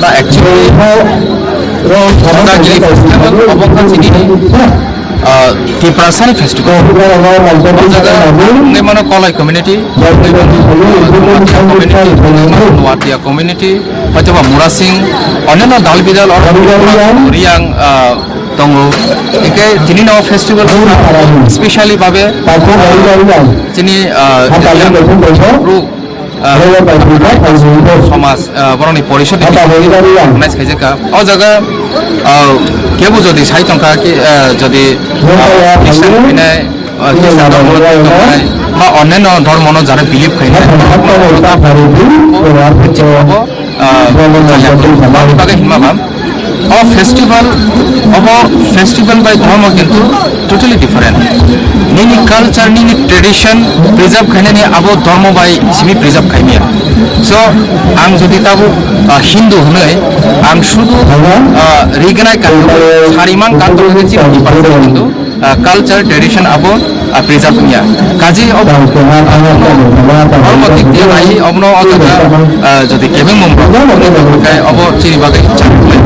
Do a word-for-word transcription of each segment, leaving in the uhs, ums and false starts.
Actually, Kotagiri festival obo wngkha chini, ah, Tiprasani festival. O jaga wngwi mano Kolai community, wngwi mano Noatia community, hoitoba Murasing, oneno dal bidal oro Riang, ah, tongo. Hingke tini no festival specially babe chini, ah, Riang group, ah, somaj, ah, borokni porishod ni bising organize khaijak kha. O jaga, ah, kebo jodi sai tongkha, ke, ah, jodi, ah, Christian hwnwi, ah, Christian dhormo tongkha, ba oneno dhormo no jara believe khainai, ah, bagwi hinma ba, o festival, obo festival bai dhormo kintu totally different. Nini culture, nini tradition preserve khainani abo dhormo bai simi preserve khaimya. So, ang jodi tabuk, ah, Hindu hwnwi, ang sudu, ah, rignai kanto, sarimang kanto hwnwi chini Tiprasa kintu, ah, culture, tradition abo, ah, preserve wngya. Kaji ob-, dhormo dik diya nai, obno o jaga, ah, jodi kebeng mung rok, kai obo chini bagwi chakmai.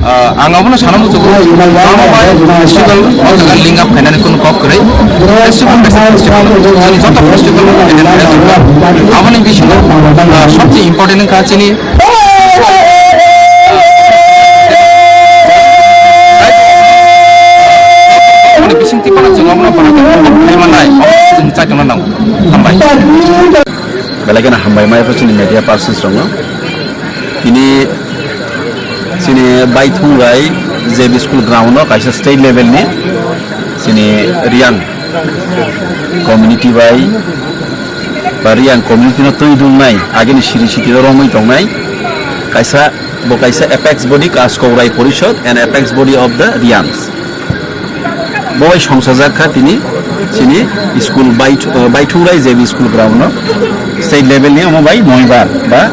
Ah, ang abono sana muchungo, tamo bai festival o jaga link up khainani kunu kok kwrwi. Festival kaisa festival, chini joto festival khainani kok kwrwi. Aboni bisingo, ah, sobse important wngkha chini Aboni bising twi phano chwng omono phano khe khaima nai, omo chwng chai tongna nango. Hambai. Belai kheno hambai mai pho chini media persons rokno. Tini chini Baithungrai J B school ground o kaisa state level ni chini Riang community bai ba Riang community no twi dulnai, agini siri sitiro romwi tongnai kaisa, bo kaisa apex body Kaskau Rai Porishod and apex body of the Riangs. Bo bai songsajak kha tini chini school Baith-, uh, Baithungrai J B school ground no state level ni omo bai noibar ba,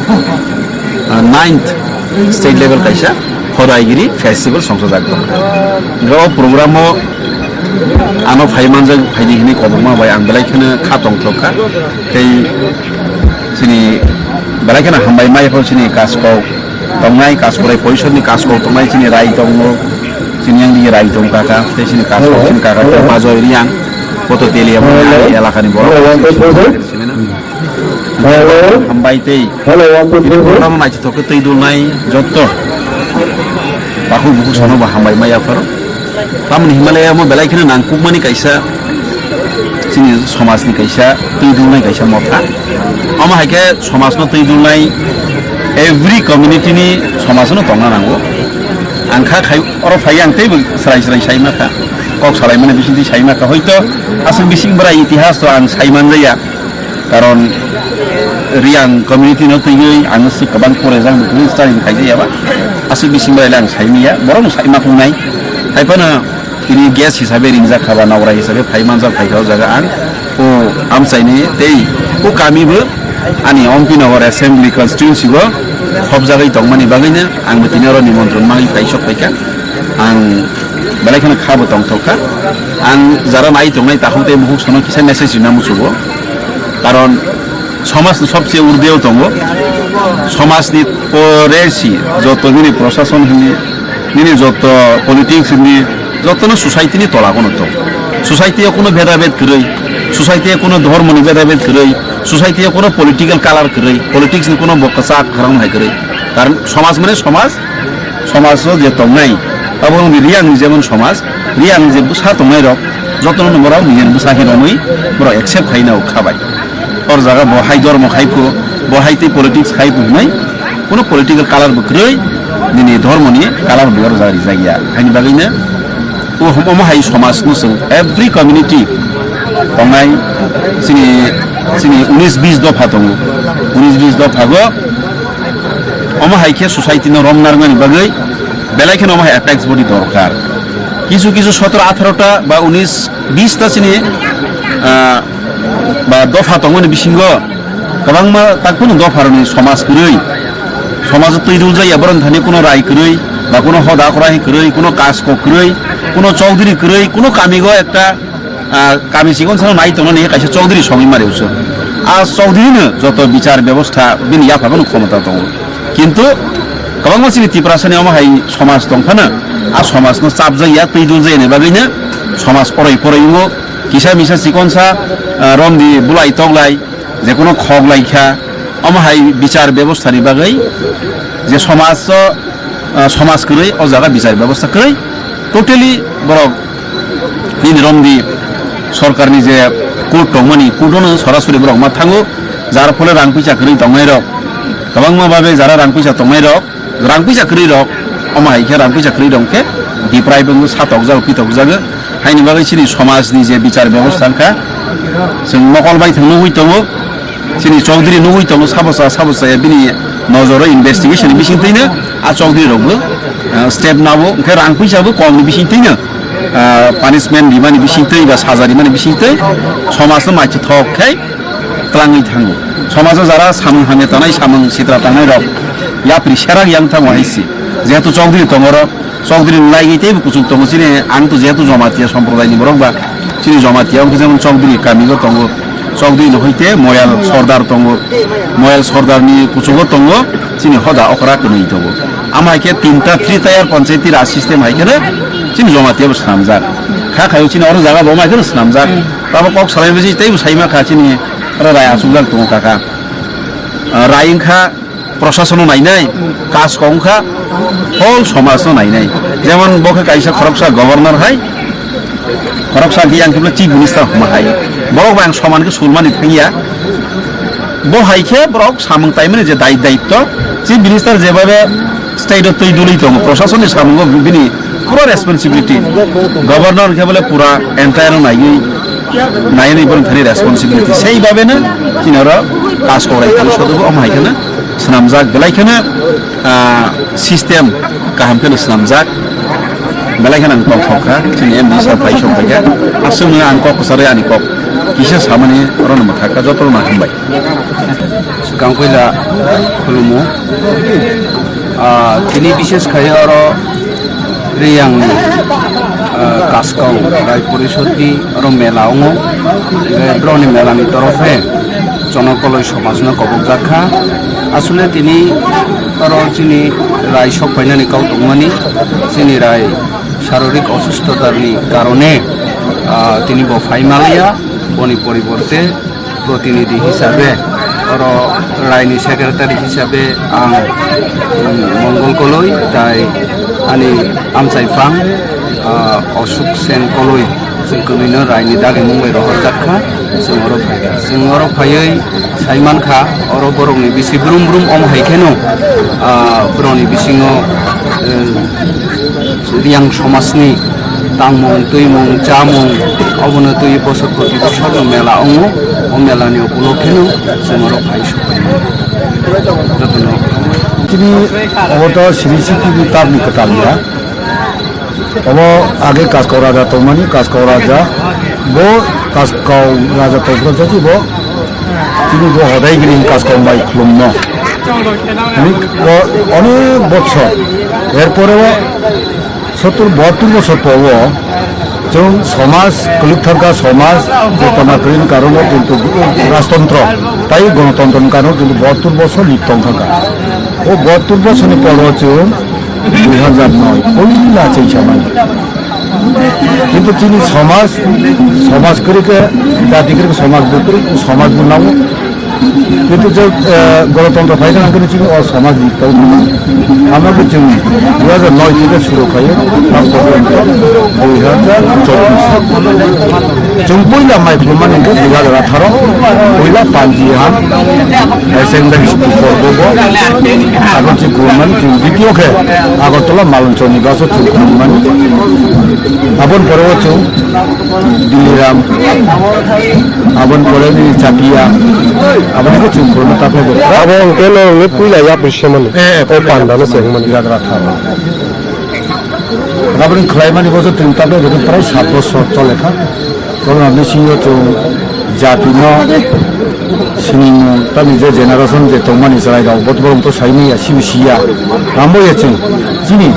uh, ninth state level kaisa Hodaigiri festival songsajak tongkha. Bo program o ano phai manjak, phaidi hinwi koborma bai ang belai kheno kha tongthok kha. Tei chini belai kheno hambai mai pho chini Kaskau tongnai, Kaskau Rai Porishod ni Kaskau tongnai chini Rai tongo, chini yang di Rai tong kaka, tei chini Kaskau chini kaka Bajoy Riang, poto Teliamani elaka ni borok. Hambai tei program naithothok khe twi dulnai jotto takhuk bukhuk sono bo hambai mai yapharo. Tamoni Himalaya mo belai kheno nangkukmani kaisa chini somajni kaisa twi dulnai kaisa motha. Omo hai khe somajno twi dulnai every community ni somajno tongna nango. Ang kha khai oro phai ang teibo srai srai sai ma kha. Kok salaimani bisingtwi sai ma kha. Hoito aswk bising bwrai itihas to ang sai manjaya. Karon Riang community no twiwi ang se kwbang porejak bo kwrwi study khaijaya ba. Aswk bising bai ang saimaya, borok no saima tongnai. Hai phano tini guest hisabe ringjak kha ba, nagra hisabe phai manjak phai kha o jaga ang. O amchaini tei o kami bo ani Ompi Nagar Assembly Constituency bo khopjagwi tongmani bagwi no ang bo tini oro nimontron mangwi phai sok phai kha. Ang belai kheno kha bo tongthok kha. Ang jara nai tongnai takhuk tei bukhuk sono kisa message rina muchugo. Karon somaj ni sobse urdeo tongo. Somaj ni pore si joto nini prosason hini, nini joto politics hini, joto no society ni tola kono tong. Society o kono bheda bhed kwrwi, society o kono dhormo ni bheda bhed kwrwi, society o kono political color kwrwi, politics ni kono bo kwchak kwrang hai kwrwi. Karon somaj mane somaj, somaj o je tongnai, abo wngdi Riang ni jemon somaj, Riang ni je bwsa tongnai rok, jotono no borok nijeni bwsa hinwi borok accept khai nao kha bai. Or jaga bo hai dhormo khai phu, bo hai tei politics khai phu hinwi, kuno political color bo kwrwi, nini dhormo ni color bo oro jaga rijak ya. Haini bagwi no o hom-, omo hai somaj no chwng every community tongnai chini, chini unis bis dopha tongo. Unis bis dopha go omo hai khe society no romnarmani bagwi belai kheno omo hai apex body dorkar. Kisu kisu sotro atharo ta ba unis bis ta chini, ah, ba dopha tongmani bisingo kwbangma takphano dopharokni somaj kwrwi, somajo twi dul jaya borokni thani kuno rai kwrwi, ba kuno hoda khorang kwrwi, kuno kasko kwrwi, kuno chowdhury kwrwi, kuno kamigo ekta, ah, kami chikon sano nai tongnani kaisa chowdhury songwi mari uso. A chowdhury no joto bichar bebosta bini yapha bono khomota tongo. Kintu Kwbangma chini Tiprasani omo hai somaj tong phano, a somajno chapjakya, twi duljakya ni bagwino somaj oroi poroi wngo, kisa misa chikonsa, ah, romdi bulai toklai, jekono khok lai kha, omo hai bichar bebostha ni bagwi je somaj o, ah, somaj kwrwi o jaga bichar bebosta kwrwi, totally borok nini romdi sorkarni je court tongmani, court ono sorasori borok ma thango, jar phole rang puisa kwrwi tongnai rok, kwbangma babe jara rang puisa tongnai rok, rang puisa kwrwi rok, omo hai khe rang puisa kwrwi rok khe deprive wngwi satokjago, pitokjago. Haini bagwi chini somajni je bichar bebosta wngkha, chwng mokol bai thang nugwi tongo, chini chowdhury nugwi tongo, sabo cha, sabo chaya bini nojoro investigation ni bising twino a chowdhury rokbo, ah, step nabo, hwnkhe rang puisa bo kom ni bising twino, ah, punishment rimani bising twi ba saja rimani bising twi somajno maithothok khai twlangwi thango. Somajo jara samung hamya tanai, samung sitra tanai rok yapri serak yang thango hai si. Jehetu chowdhury tongo rok, chowdhury ni laigwi teibo kuchuk tongo chini, ang to jehetu Jamatia somprodai ni borok ba, chini Jamatia wngkha jemon chowdhury kami o tongo, chowdhury no hoite moyal sordar tongo, moyal sordar ni kuchugo tongo chini hoda okra kwnwi tongo. Ama hai khe tinta three tier panchayati raj system hai khe chini Jamatia bo swnamjak. Kha khayo chini oro jaga bo mai khe swnamjak. Tamo kok salai bisi teibo saima kha chini oro rai achukjak tongo kaka. Ah, rai wngkha prosasono nainai, kas kok wngkha whole somajno nainai. Jemon bo khe kaisa khoroksa governor hai, khoroksa khe yang khe chief minister homa hai. Borok bai ang soman khe sulmani thangya. Bo hai khe borok samung taimani je dai-, daitto, chief minister jebabe state o twi dului tongo, prosasonni samungo bini pura responsibility. Governor khe bole pura entire naiwi, naiwi borok thani responsibility. Sei babe no chini oro kas korai thani sodo bo omo hai kheno swnamjak, belai kheno, ah, system kaham kheno swnamjak. Belai kheno ang tongthok kha, chini M D sir phai sok kha. Aswk no ang kok kwcharwi ani kok kisa samani oro no mwthak kha, joto no hambai. Swkang puila khulumo. Ah, tini bishes khai oro Riyang ni, ah, Kaskau Rai Porishod ni oro mela ongo. Hingke boro ni mela ni torofe Jonokoloi somaj no kobok jak kha. Asole tini oro chini rai sok painani kau tongmani, chini rai sarorik osusthotar ni karone, ah, tini bo phai maliya, boni poriborte protinidhi hisabe, oro raini secretary hisabe ang, um, Mongol Koloi, tai ani amchai phang, ah, Osuk Sen Koloi, chwng kwbwino raini dagimung bai rohorjak kha, chwng oro phai kha. Chwng oro phaiwi sai man kha, oro borokni bisi brum brum om hai kheno, ah, borokni bisingo, eh, Riyang somajni tangmung, twimung, chamung, obono twi bosor proti bosor no mela wngo. O mela ni upolokhe no chwng oro phai sokphaimani. Jotono. Tini obo to siri siti ni tar ni kwtal ya. Obo age Kaskau Raja tongmani, Kaskau Raja bo Kaskau Raja tongphuru jati bo Chini bo hodai gini Kaskau bai khulumno. Ani o-, onek bochor. Erpore o sottur bahattur bochor pore o chwng somaj, kwlwk thangkha somaj, jotona kwrwini karon o kintu rajtontro, tai gonotontroni karon o kintu bahattur bochor lip tong thangkha. O bahattur bochorni pore o chwng dui hajar noi, puila chengsamani. Kintu chini somaj, somaj kwrwi khe, jati kwrwi khe somaj bo kwrwi, somaj bo nango. Kintu je, eh, gonotontro phaina hwnkhe chini o somaj ni tong. Ama bo chwng dui hajar noi theke suru khaio, abo porjonto dui hajar chobbish. Chwng puila mai khulumani hwnkhe dui hajar atharo, puila Panji han, higher secondary school porbo bo. Abo chwng khulumani chwng ditiyo khe Agartala Malunchoni baso chwng khulumani. Aboni pore o chwng Diliram, aboni pore ni Chatia, aboni khe chwng khulumani takhuk. Abo hwnkhe no hwnkhe puila yapri semani. Eh, eh, O puila panda no yapri semani. Dui hajar atharo. Rabring khlaimani boso tini tablet rwgwi prai sat bosor chole kha. Borokno bisingo chwng jatino sinimung, tamni je generation je tongmani chwrairok, bo borok to saimanya, sibo siya. Amo ya chwng chini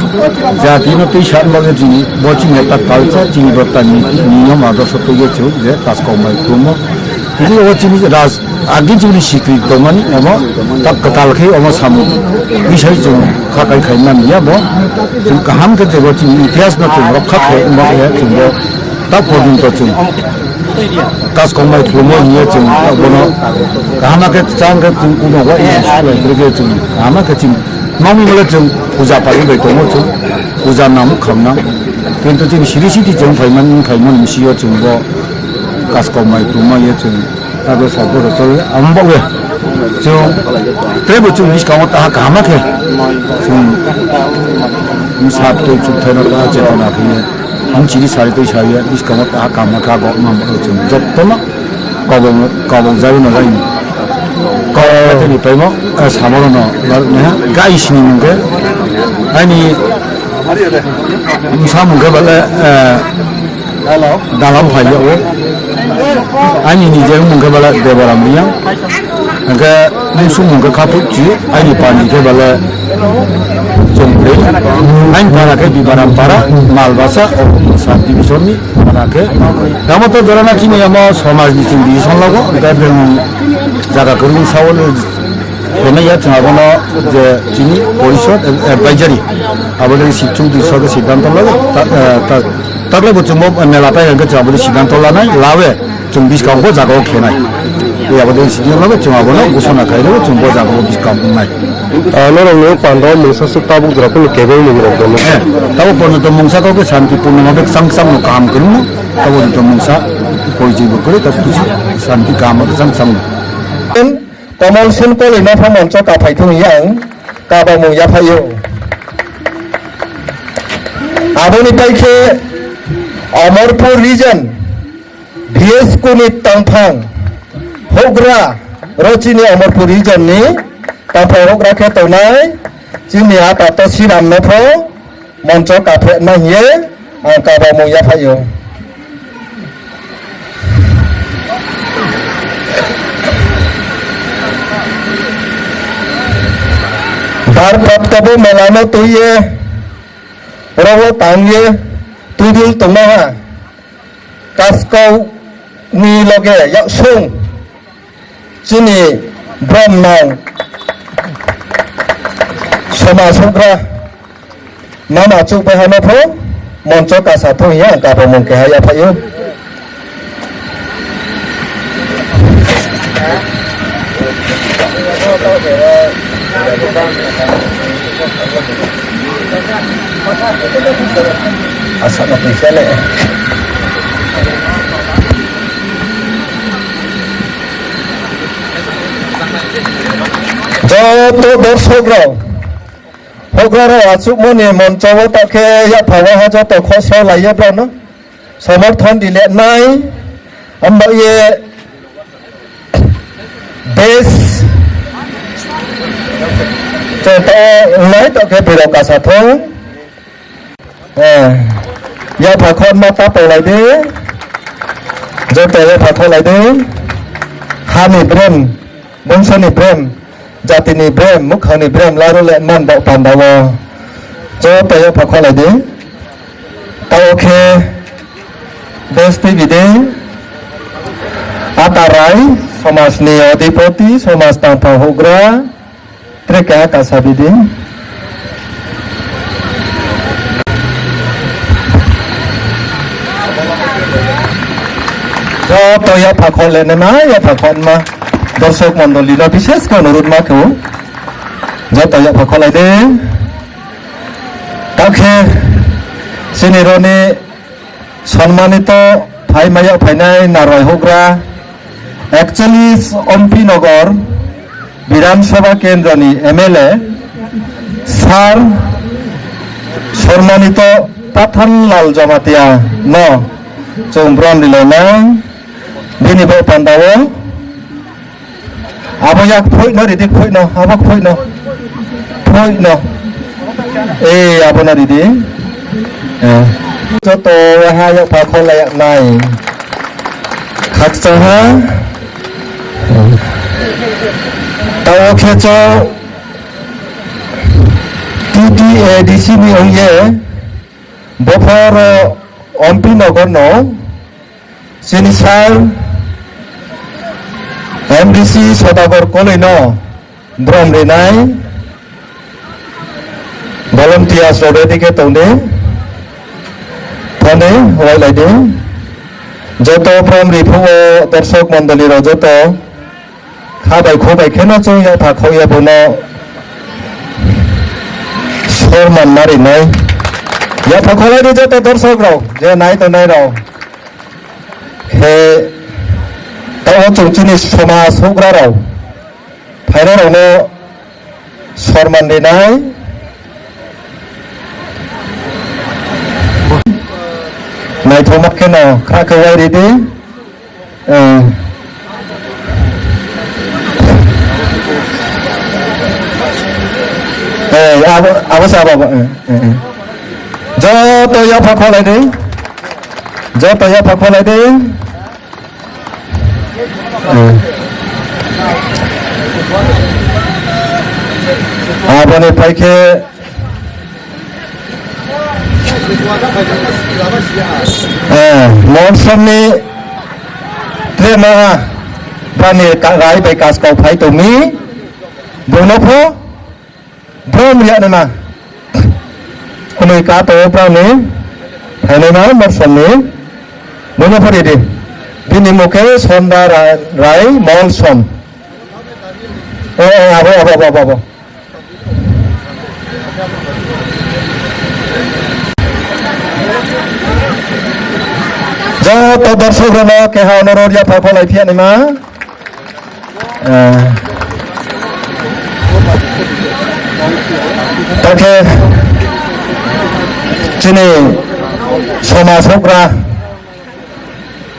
jatino twi san bagwi chini, bo chini ekta culture, chini bo ta niti, niyom, adorsho twiwi chwng je Kaskau bai khulumno. Tini o chini raj, agin chini sikri tongmani omo tak kwtal khe omo samung bisai chwng khakai khai man ya bo. Chwng kaham khe tebo chini itihas no chwng rokha khai ma ya chwng bo tak porjonto chwng kas kongmai khlumo hiya chwng bono kaham khe chang khe chwng kuno wa ya chwng kaham khe chwng nokni bole chwng puja pai bai tongo chwng puja nam khamna. Kintu chini siri siti chwng phaimani phaimani sio chwng bo kas kongmai khlumo ya chwng. Tabuk sabo rw choli ang bo we. Chwng teibo chwng bwskango taha kaham khe chwng bwsa twi chukthai no taha chekana khe ang chini sari twi sawi bwskango taha kaham kha bo mang bo chwng jotono kobong kobong jai no jai ni kobong jai ni paimo samoro no gai sini mungke ani bwsa mungke bale. Dalam phai ya o. Ani ni je mung khe bala Debaram Reang. Hingke mung sung mung khe Khapuk Chi, ani pani khe bala Chongpre. Ani para khe Bibaram para, Malbasa, o sub division ni para khe. Tamo to jora na chini amo somaj ni chini division lago, hingke jaga kurung sawol Hwnwi ya chwng abono je chini porishod advisory aboni sik chwng twi sokhe siddhanto lai ta-, eh, ta-, taklai bo chwngbo mela pai hwnkhe chwng aboni siddhanto lanai lawe chwng bwskango jagao khenai. Tei aboni siddhanto labe chwng abono gosona khainai chwng bo jagao bwskang wngnai. Ah, norokni o panda o mungsa swk tabuk jora phano kebeng mung rok dong. Eh, tabuk porjonto mungsa kok khe shanti purnama bek chang chang no kaham kwrwngno tabuk porjonto mungsa poichwi bo kwrwi tabuk santi kaham chang chang no. Komol Sin Kolino pho moncho kaphai thung yang kabamung yaphaio. Aboni paikhe Amarpur region B S K ni tangphang houhgra ro chini Amarpur region ni tangphang houhgra khe tongnai chini ata Tosiram no pho moncho kaphekna hiye ang kabamung yaphaio. Barprapto bo melano twiye rogo tangye twidul tongnaha kaskau ni loge yaksung chini brom nang somaj houhgra. Mama chukbai hano pho moncho kasa thung ya kabamung keha yaphaio. Asa na pisa le. Joto dorshok rok. Houhgra rok achukmani moncho o ta khe yapha waha joto khosro laiya brao no somorthon di le nai. Ambo ye bes joto nai to khe biro kasa thung. Eh, yapha khorma ta tolai de. Joto yapha kholai de. Hani brem. Bongso ni brem, jati ni brem, mukhang ni brem, laru le man bok panda o. Joto yapha kholai di. Tao khe besti bidi. Atarai, somaj ni odhipoti, somaj tangphang houhgra, tre keha kasa bidi. Joto yapha khole nena, yapha khonma. Dorshok mondoli no bishesh khe onurudh ma khe o. Joto yapha kholai de. Takhe chini roni Sonmanito phai maya phainai narwai houhgra, ekchollis Ompi Nogor Bidhan Sabha Kendro ni M L A Sir Sonmanito Pathanlal Jamatia no chwng brom rilainai bini bo panda o. Abo yak phoino ridi, phoino, abo phoino. Phoino. Eh, abono ridi. Eh. Joto ha yak pa khol yak nai. Khakcha ha. Tao khecho T T A D C ni ongye. Bophoro Ompi Nogor no. Chini sir M D C Sodagar Koloi no brom rinai volunteers rok ready khe tongdi, thani wailaidi. Joto brom riphuo dorshok mondoli rok joto kha bai kho bai kheno chwng yapha khokya bono sorman narinai. Yapha kholaidi joto dorshok rok je nai tongnai rok. Khe tao chwng chini somaj houhgra rok phainai rokno sorman rinai. Naithokma kheno khra khe wai ridi. Eh. Eh, abo, abo se abo, abo. Eh, eh, eh. Joto yapha kholaidi. Joto yapha kholaidi. Eh. Aboni phaikhe, eh, Monsomni trema bani ka-, rai bai kaskau phai tongmi. Bono pho brom riya nima. Kunui ka to brom ni. Phainai ma Monsomni. Bono pho ridi. Bini mukhe Sonda Ra-, Rai Monsom. Eh, eh, abo, abo, abo, abo, abo. Joto dorshok rokno keha onorot yapha kholai phiya nima. Eh, takhe chini somaj houhgra,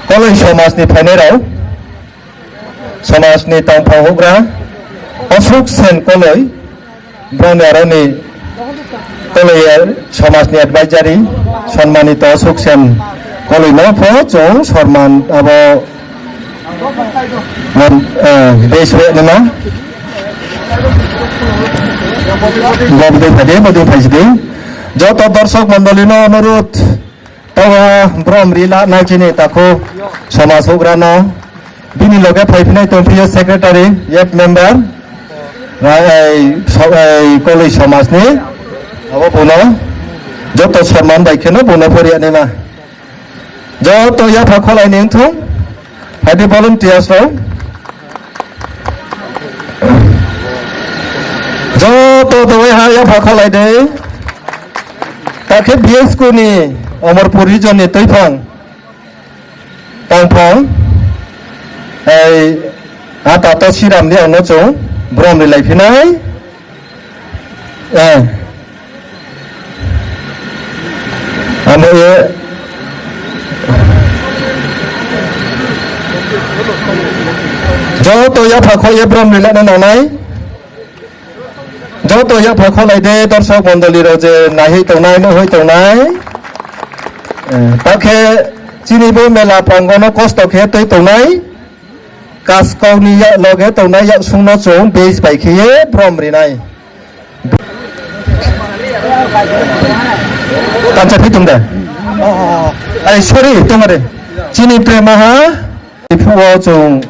Koloi somajni phainai rok. Somajni tongphang houhgra Ashok Sen Koloi, boni aroni Koloi somajni advisory, sonmanito Ashok Sen Koloi no pho chwng sorman abo, eh, base rwnima. Bobdwi phaidi, bobdwi phaisidi. Joto dorshok mondoli no onurut. Tawa brom rila nai chini takhu somaj houhgra no. Bini loge phaiphinai tongphio secretary, youth member, ra-, ei, so-, ei, Koloi somajni. Abo bono joto sorman bai kheno bono phoriya nima. Joto yapha kholai ning thung. Phaidi volunteers rok. Joto tongwi ha yapha kholai de. Takhe B S K ni Omorpur region ni twiphang. Tongphang. Ei ata to siram di ano chung. Brom ri lai phinai. Eh. Amo ye. Joto yapha kho ye brom ni lana nanai. Joto yapha kho lai de dorshok mondoli rok je nahoi tongnai, nuhoi tongnai. Eh, takhe chini bo mela prangono kosto khe twi tongnai. Kaskau ni ya-, loge tongnai yaksung no chung base bai khe ye brom rinai. Kancha phi tung de? Ai, sorry, tung de. Chini prema ha. Phuo chung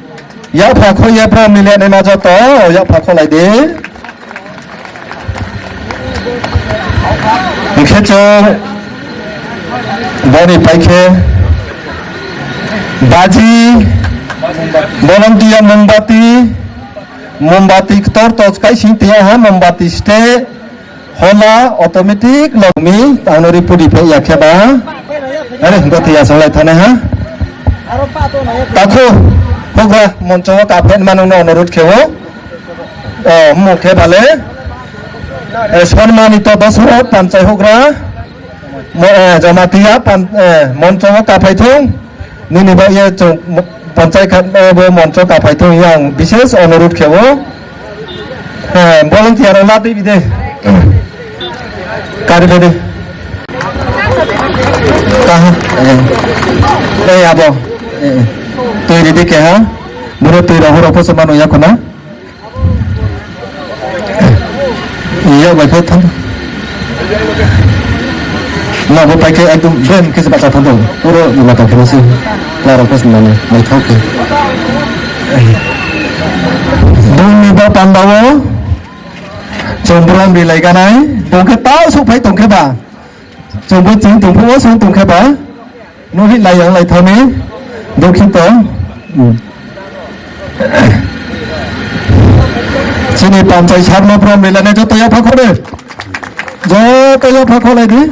yapha kho ye brom ni le ne ma joto yapha kho lai de. Hingkhe chwng boni paikhe baji, bolong tiya mombati, mombati ktor tos kaising tiya ha mombati ste hola automatic logmi tangno ri pudi phe yakhe ba. Are hingkhe tiya salai thane ha. Takhu hukra moncho kaphen manung no onurut khewo. O, mung khe bale, eh, sonmanito Dosoroth panchai hugra, mo-, eh, Jamatia pan-, eh, moncho o kaphai thung, nini bo ye chung mo-, panchai kha, eh, bo moncho kaphai thung yang bishes onurut khewo. Eh, volunteer o la twi bide. Kari bide. Kaha, eh, eh, abo, eh, eh. Twi ridi keha, buro twi rohoro poso manu yakuna. Iya, bai phai thang. Na, bo pai khe ekdom brem khe se bacha thang do. Puro ni mata khe se. Laro kos mane, mai thok khe. Bumni ba pandao chwng brom rilai ganai, tongkhe ta sok phai tongkhe ba. Chwngbo chwng tongphuru o chwng tongkhe ba, no hit lai yang lai thani, dukhi to. Hmm. Chini panchai sarma prom rilane joto yapha khode. Joto yapha kholai di.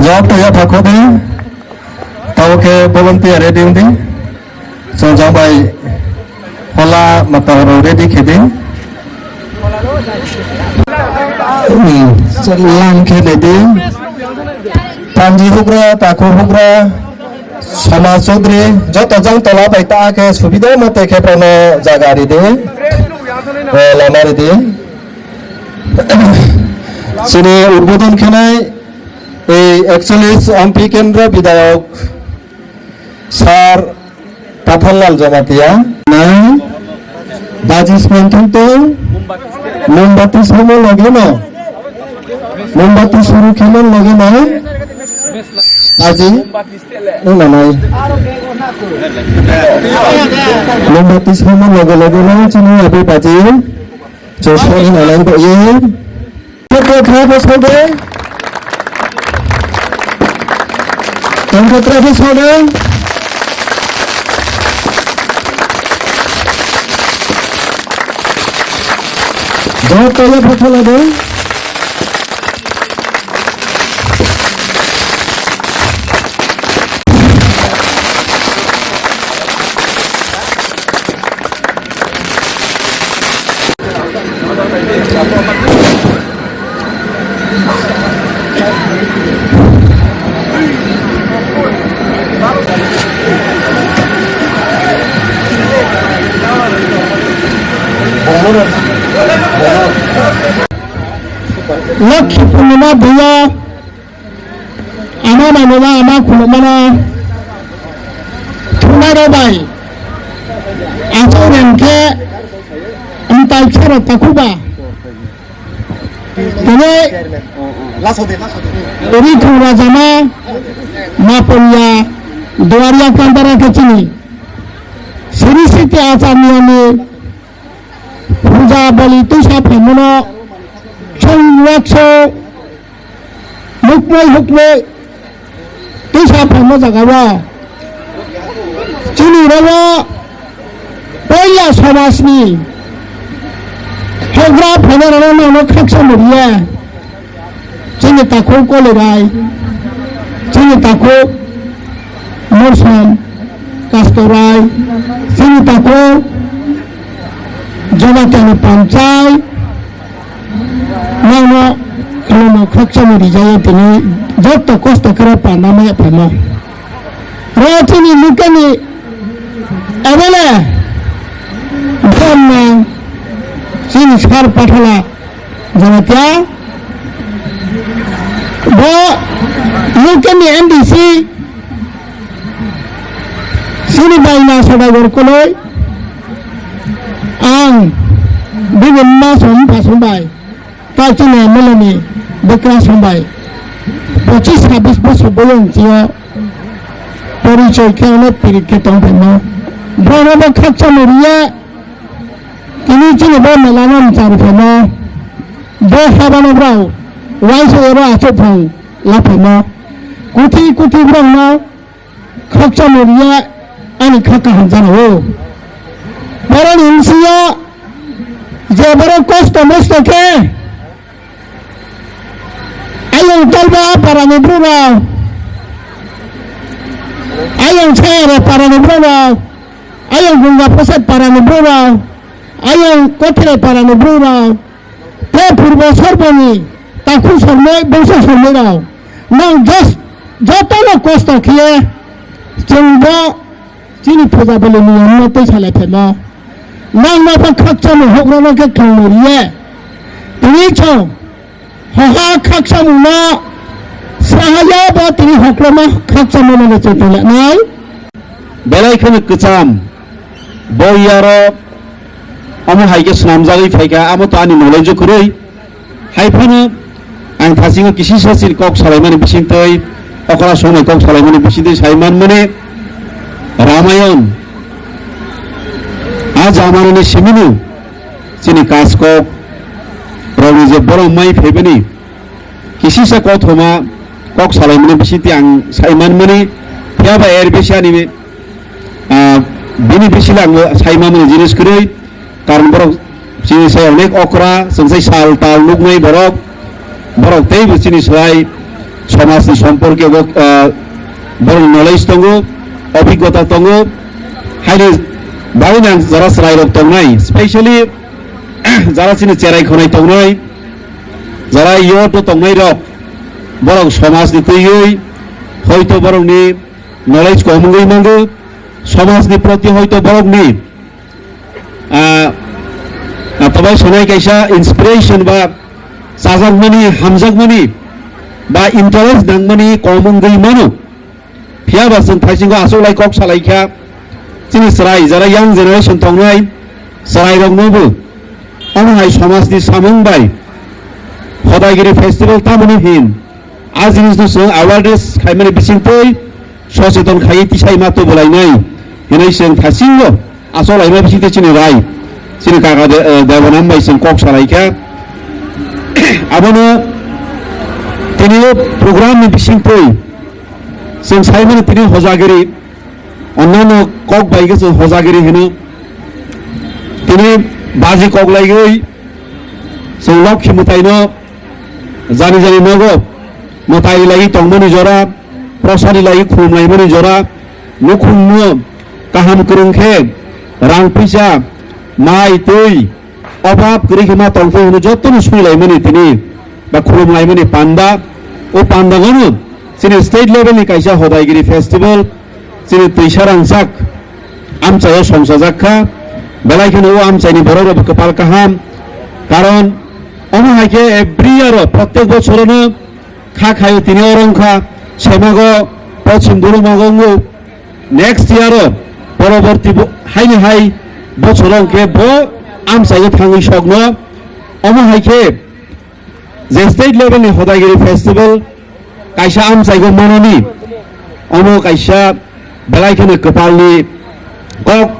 Joto yapha khode. Tao khe volunteer ready wngdi. Chongjang bai hola mata rok ready khe di. Hmm, lam khe nai di. Panji hugra, takhu hugra, Somaj Chaudhary, joto jang tola bai ta khe subida mate khe bono jaga ri di. Eh, lama ri di. Chini udbodhon khenai, ei, actually, M P Kendra Bidhayok, Sir Pathanlal Jamatia, nai, baji smanthung tong, mombati somo loge no, mombati suru khemo loge no, baji, no, no, nai. Mombati somo loge loge no, chini abi baji, chosmani nalai bo ye. Tongkha tongkha tongkha tongkha. Joto ya photo lado. Lokhi Purnima Bhuya. Ama manuma ama khulumano thumnairok bai achuk rem khe mtai khe rok takhuba. Tini ri thung rajama mapunya duaria kantara khe chini siri siti achar niyamni puja bali tuisa phaimano chwng wakso mukmai hukmai tuisa phaimo jaga o chini rogo poila somajni hokra phainai rokno nono khaksa muriya. Chini takhuk Kolirai, chini takhuk Murson Kastorai, chini takhuk Jogatani Panchai, nono khulumno khakchangma rijaya tini joto kosto khe panda maya phaimo. Ro chini lukeni M L A bumnang chini sar Pathala Jamatia. Bo lukeni M D C chini bai na Sodaigor Koloi ang bini ma som pa som bai. Kaichini M L A ni bwkra sombai pochis sabis bosor boyong chio porichoi khe ano pirit khe tong phaimo. Borok bo khakchangma riya tini chini bo mela no mchar phaimo. Bo habano brao waisa ero achuk phang la phaimo. Kuthi kuthi borok no khakchangma riya ani kha kaham jana o. Boroni bwswio je borok kosto mosto khe ayang talba parani borok rok, ayang sayare parani borok rok, ayang gunga phosat parani borok rok, ayang kothire parani borok rok, Tei purbo sorboni takhu sormoi bongso sormoi rok nang jos jotono kosto khiye chwng bo chini puja bwlwi niyomno twi salai phaimo. Nang no pha khakchangma hokrono khe khwlangmung riye. Tini chwng hoha khakchangmungno srahaya bo tini hokrokma khakchangmano chwng tonglanai. Belai kheno kwcham bo yarok omo hai khe swnamjagwi phaikha, amo to ani knowledge-o kwrwi. Hai phano ang thasingo kisisa chini kok salaimani bisingtwi, okra songni kok salaimani bisingtwi sai manmani, Ramayon Jamanani simino chini kaskok rokni je borok mai phaibani kisisa kothoma kok salaimani bisingtwi ang sai manmani, phiya ba er bisi ani, ah, bini bisilo ang sai manmani jinis kwrwi, karon borok chini sai onek okra, chwng sai sal tal nuknai borok, borok teibo chini sai somajni somporke bo, ah, borok knowledge tongo, obhiggota tongo, haini bagwi ang jara chwrairok tongnai, specially jara chini cherai khonai tongnai, jara youth o tongnai rok, borok somaj ni twiwi hoito borok ni knowledge kom wngwi mango, somaj ni proti hoito borok ni, ah, ah, tobai sonai kaisa inspiration ba chajakmani, hamjakmani ba interest nangmani kom wngwi mano. Phiya ba chwng thaisingo achuklai kok salaikha, chini chwrai jara young generation tongnai chwrairoknobo omo hai somajni samung bai Hodagiri festival tamoni hin a jinisno chwng awareness khaimani bisingtwi socheton khaiwi tisai ma tubulainai hinwi chwng thaisingo achuk laima bisingtwi chini rai, chini kaka de-, eh, Debanam bai chwng kok salaikha. Abono tini o program ni bisingtwi chwng saimano tini Hodagiri, onnano kok bai khe chwng Hodagiri hino. Tini baji kok laiwi chwng Lokhi mwtaino jani jani nogo mwtai laiwi tongmani jora, prosadi laiwi khulumlaimani jora, nukhungno kaham kwrwng khe rang puisa, mai twi, obab kwrwi khe ma tongphuru hwnwi jotono swilaimani tini ba khulumlaimani panda. O pandagano chini state level ni kaisa Hodagiri festival chini twisa rangchak amchaio songchajak kha. Belai kheno o amchaini borok rokbo kwpal kaham, karon omo hai khe every year o, protek bochorono kha khaio tini oro wngkha, semago pochim Burumago wngo, next year o poroborti bo-, haini hai bochoro hwnkhe bo amchaio thangwi sokno. Omo hai khe je state level ni Hodagiri festival kaisa amchaigo manani, omo kaisa belai kheno kwpalni kok.